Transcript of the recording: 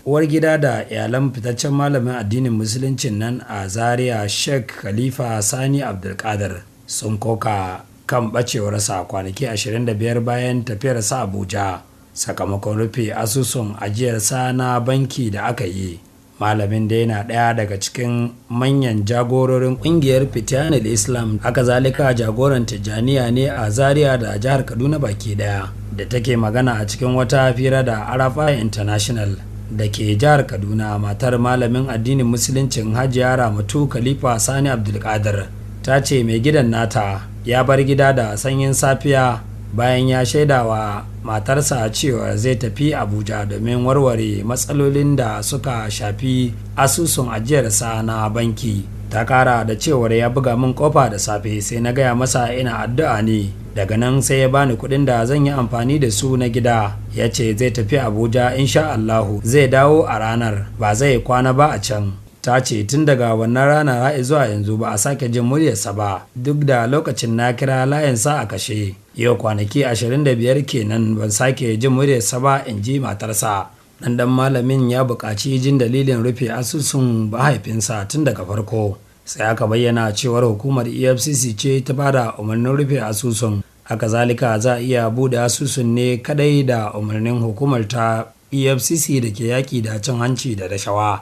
Uwar gida da iyalan fitaccen malamin addinin Musuluncin nan a Zaria, Sheikh Khalifa Sani Abdulkadir, sun koka kan bacewarsa kwanaki 25 bayan tafiyarsa Abuja, sakamakon rufe asusun ajiyarsa na banki da aka yi. Malamin da yana ɗaya daga cikin manyan jagororin ƙungiyar Fitianul Islam, haka zalika jagoran Tijjaniya ne a Zaria da jihar Kaduna baki ɗaya. Da take magana a cikin wata fira da Arafa International da ke jihar Kaduna, matar malamin addinin Musuluncin, Hajiya Ramatu Khalifa Sani Abdulkadir, ta ce mai gidan nata ya bar gida da sanyin safiya bayan ya shaida wa matarsa cewa zai tafi Abuja domin warware matsalolin da suka shafi asusun ajiyarsa na banki. Ta kara da cewar, "Ya buga min kofa da safe, sai na gaya masa ina addu'a ne. Daga nan sai ya bani kuɗin da zan yi amfani da su na gida, ya ce zai tafi Abuja, insha Allahu zai dawo a ranar, ba zai kwana ba a can." Ta ce tun daga wannan rana har zuwa yanzu ba a sake jin muryarsa ba, duk da lokacin na kira layinsa a kashe. "Yau kwanaki 25 kenan ban sake jin muryarsa ba," in ji matarsa. Dan malamin ya buƙaci jin dalilin rufe asusun mahaifinsa tun daga farko. Sai aka bayyana cewar hukumar EFCC ce ta bada umarnin rufe asusun. Haka zalika, za a iya bude asusun ne kadai da umarnin hukumar ta EFCC da ke yaki da cin hanci da rashawa.